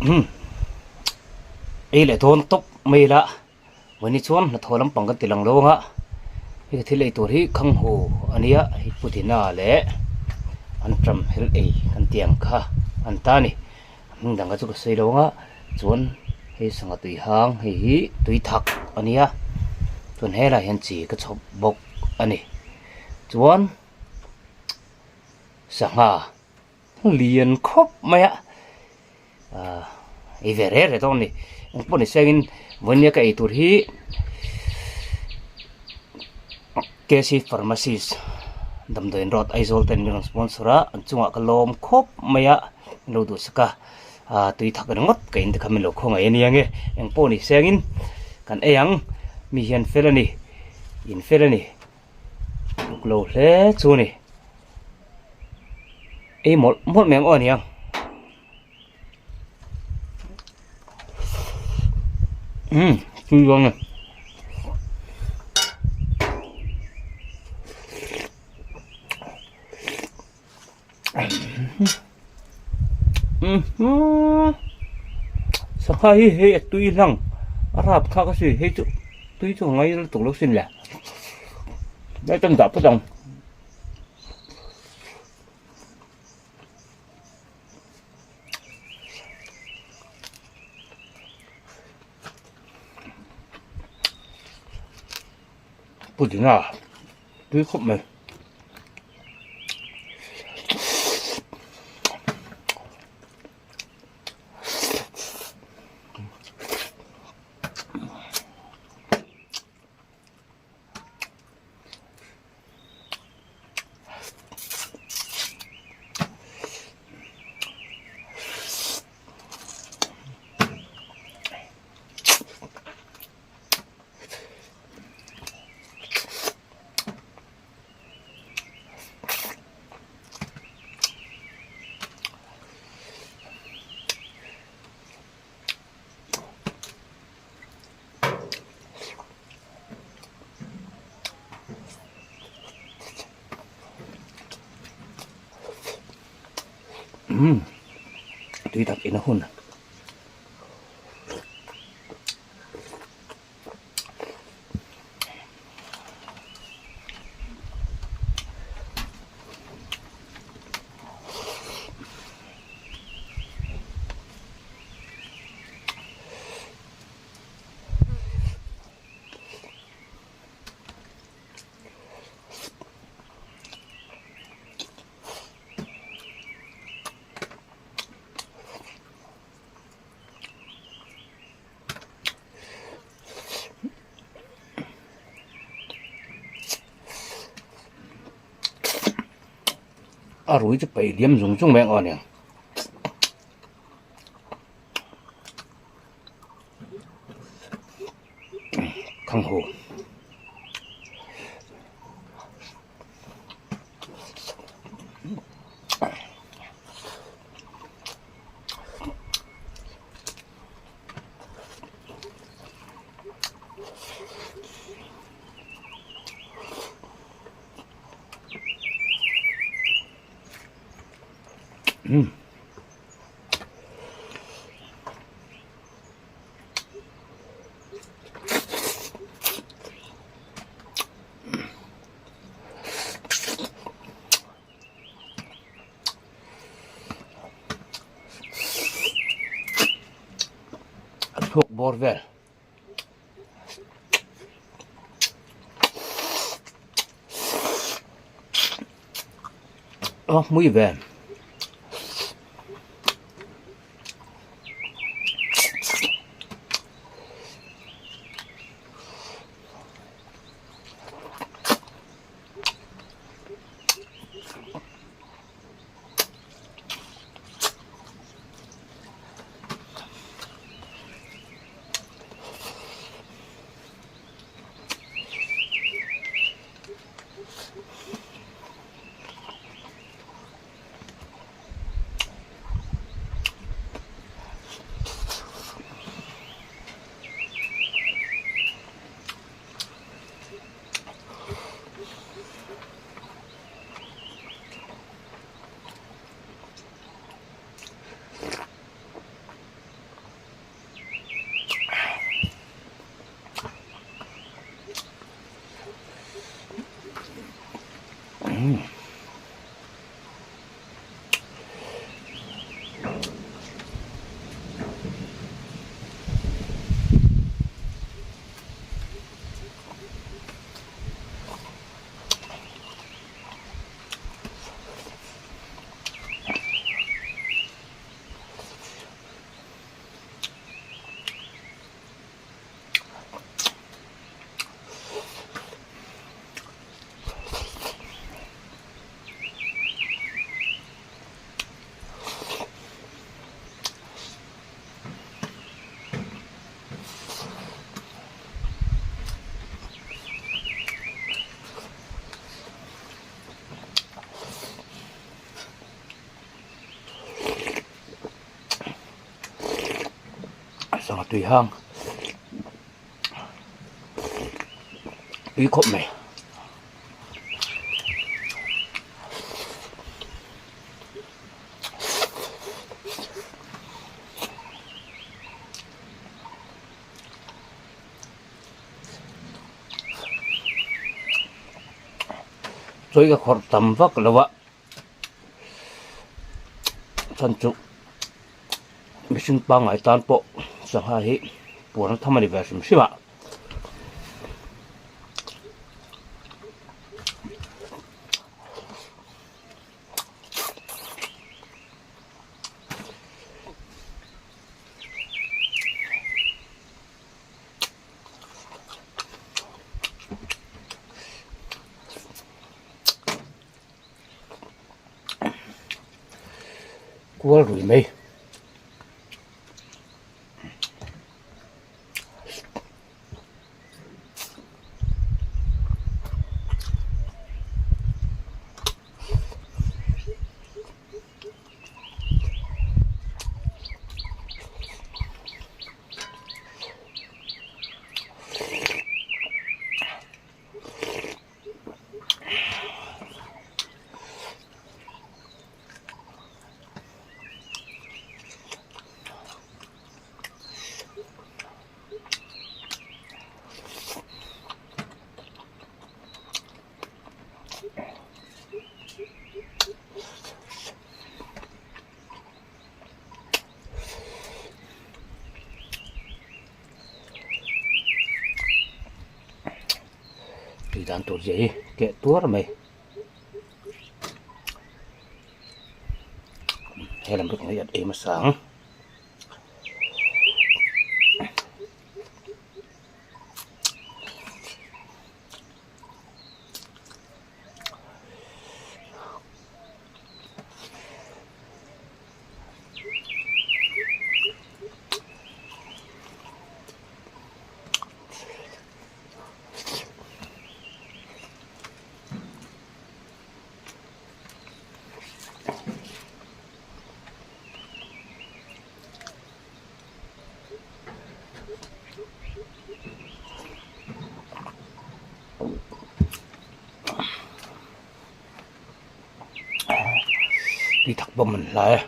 Umm ei leh dawn tawp mai ila vawiin chuan hnathawh lampang kan ti lang lo ang a hei thil ei tur hi khanghu a nia hei pudina leh antam hel ei kan tih ang kha an ta a ni a hming dang kha chu ka sawi lo ang a chuan hei sangha tui hang hei hi tui thak a nia chuan helaiah hian chi ka chhawp bawk a ni chuan sangha. Lian khawp mai a ahh ei ve reh reh dawn a ni engpawh ni sengin vawinia ka ei tur hi K C pharmacist damdawiin road Aizawl ten min rawn sponsor a an chungah ka lawm khawp mai a min lo duhsak a ahh tui thak ringawt ka in te kha min lo khawngaih a nia nge engpawh ni sengin kan ei ang mi hian fel a ni in fel a ni. Uk lo hle chu a ni. Ei mawlh mawlh mai ang aw aniang. Umm tui dawn e. Sangha hi hei a tui hlang a rap thlak a si hei chu tui chu a ngai lutuk lo sin le lai tam dah phawt ang. Pudina tui khawp mai. Umm tui tak in a hun. A rui chu paih diam zung zung mai ang aw aniang. Khanghu. Umm. A thluak bawr vel. A hmui ve. tui hang tui khawp mai. Chawi ka khawrh tam vak lo a chuan chu mihring pangngai tan pawh sangha hi puan tham a ni ve hrim hrim a. Kual rui mai. Tui dan tur zia hi keh tuar mai helam te hi an ei hmasa ang. Tui thak bawm an hlai a.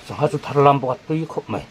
Sangha chu thar lam bawk a tui khawp mai.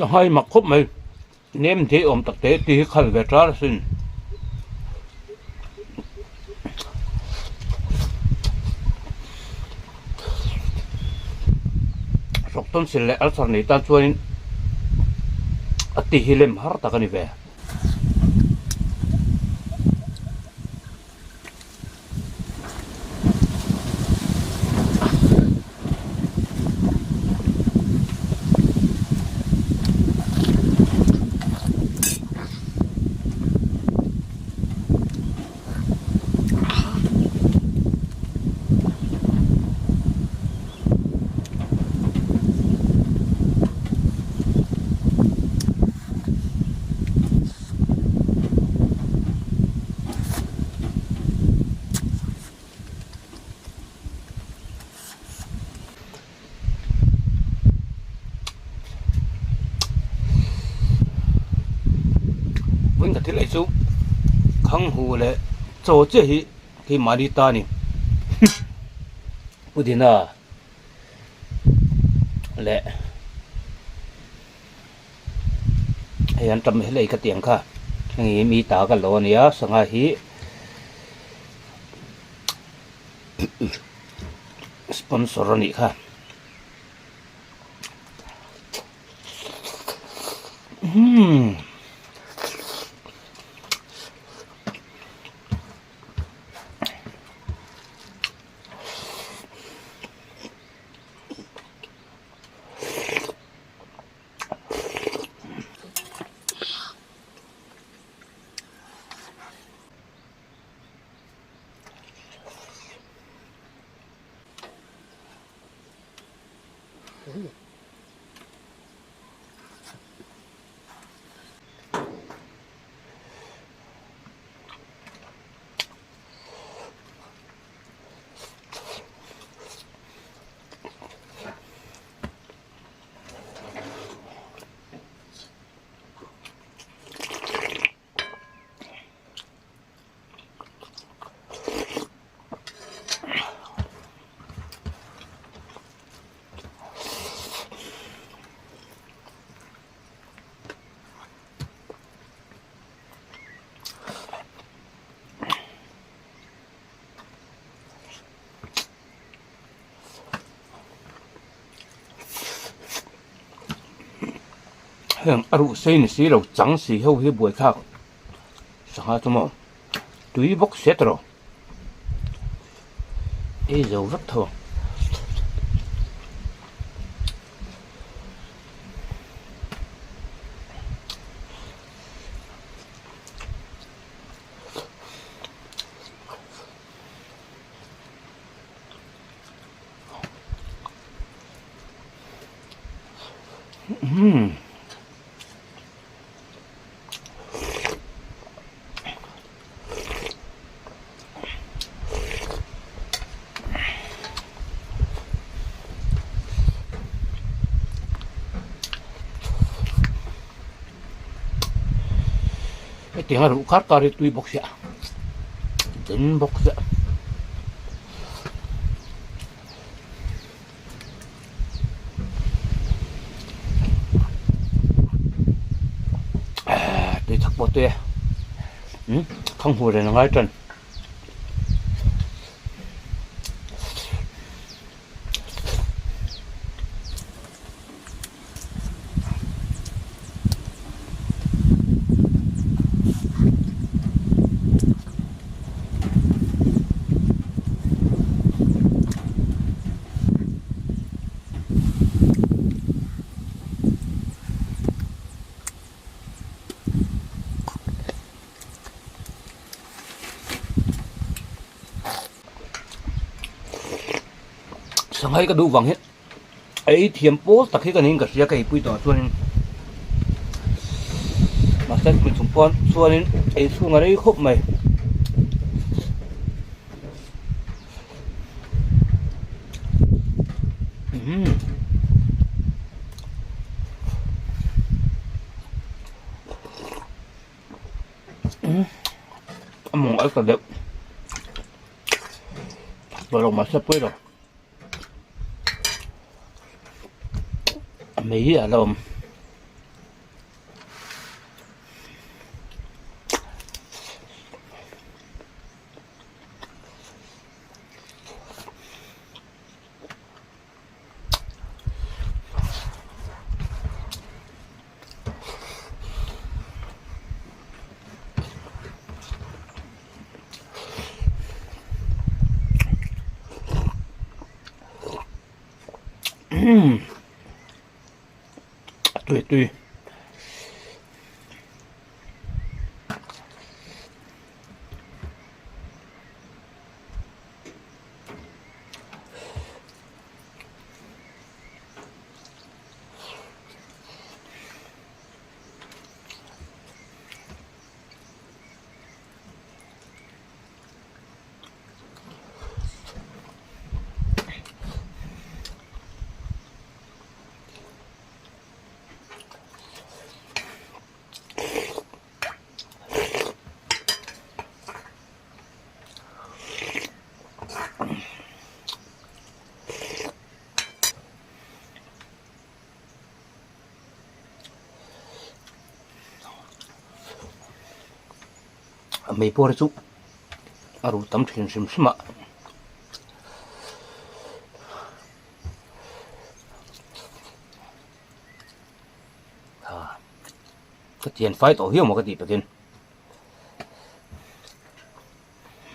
Sanghai mak khawp mai nem thei awm tak te tih hi khal ve tar asin. Hrawk tonsil leh ulcer nei tan chuanin a ti hi lem har tak a ni ve. Vawiin ka thil ei chu khang hu leh chaw chiah hi keimahni ta a ni pudina leh hei an tam hi lei ka tih ang kha heng mi ta ka lo a nia sangha hi sponsor a nih kha. Umm. Heng a ruh sei ni si lo chang si ho hi buaithlak sangha chu maw tui bawk se tawh ei zo vek tho ang. Umm. Hetiang a ruh kar kar hi tui bawk sia den bawk sia. Tui chak pawh tui e umm khang hmu reng a ngai tan. Sanghai ka duh vang hi ei thiam pawl tak hi ka niin ka hria ka eipui tawh chuanin mahse chumi chung pawn chuanin ei chhung a rei khawp mai. Umm. A mawng al ta deuh. Tawh lo mahse pawi lo. A mei hi a la awm. Umm a tui a tui. A mei pawh hi chu a ruh tam thin hrim hrim a. Ka thian fai tawh hiau maw ka tih takin.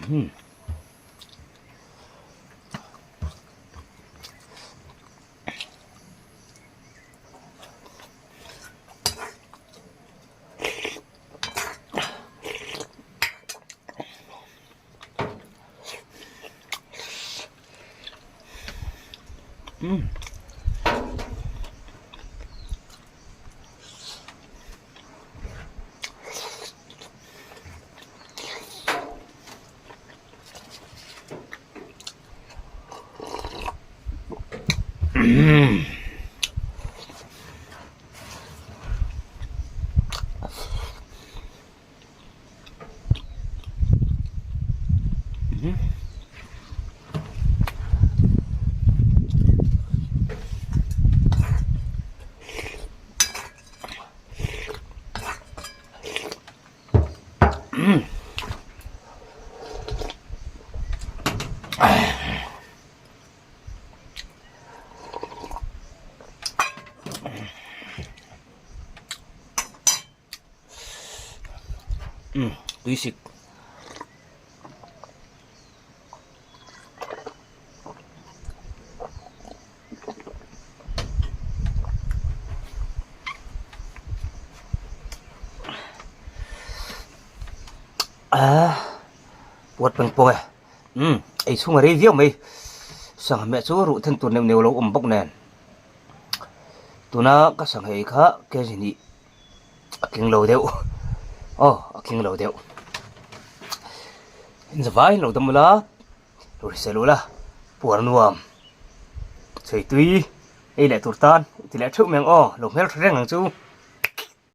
Hmm. Hmm. Umm tuisik. Aaa puat peng pawng e umm ei chhung a rei viau mai sangha meh chu ruh then tur neuh neuh lo awm bawk nen tuna ka sangha ei kha kg hnih a tling lo deuh aw a tling lo deuh zavaiin lo dam ula lo hrisel ula puar nuam chheitui ei leh tur tan ti leh theuh mai ang aw lo hmel tha reng ang chu.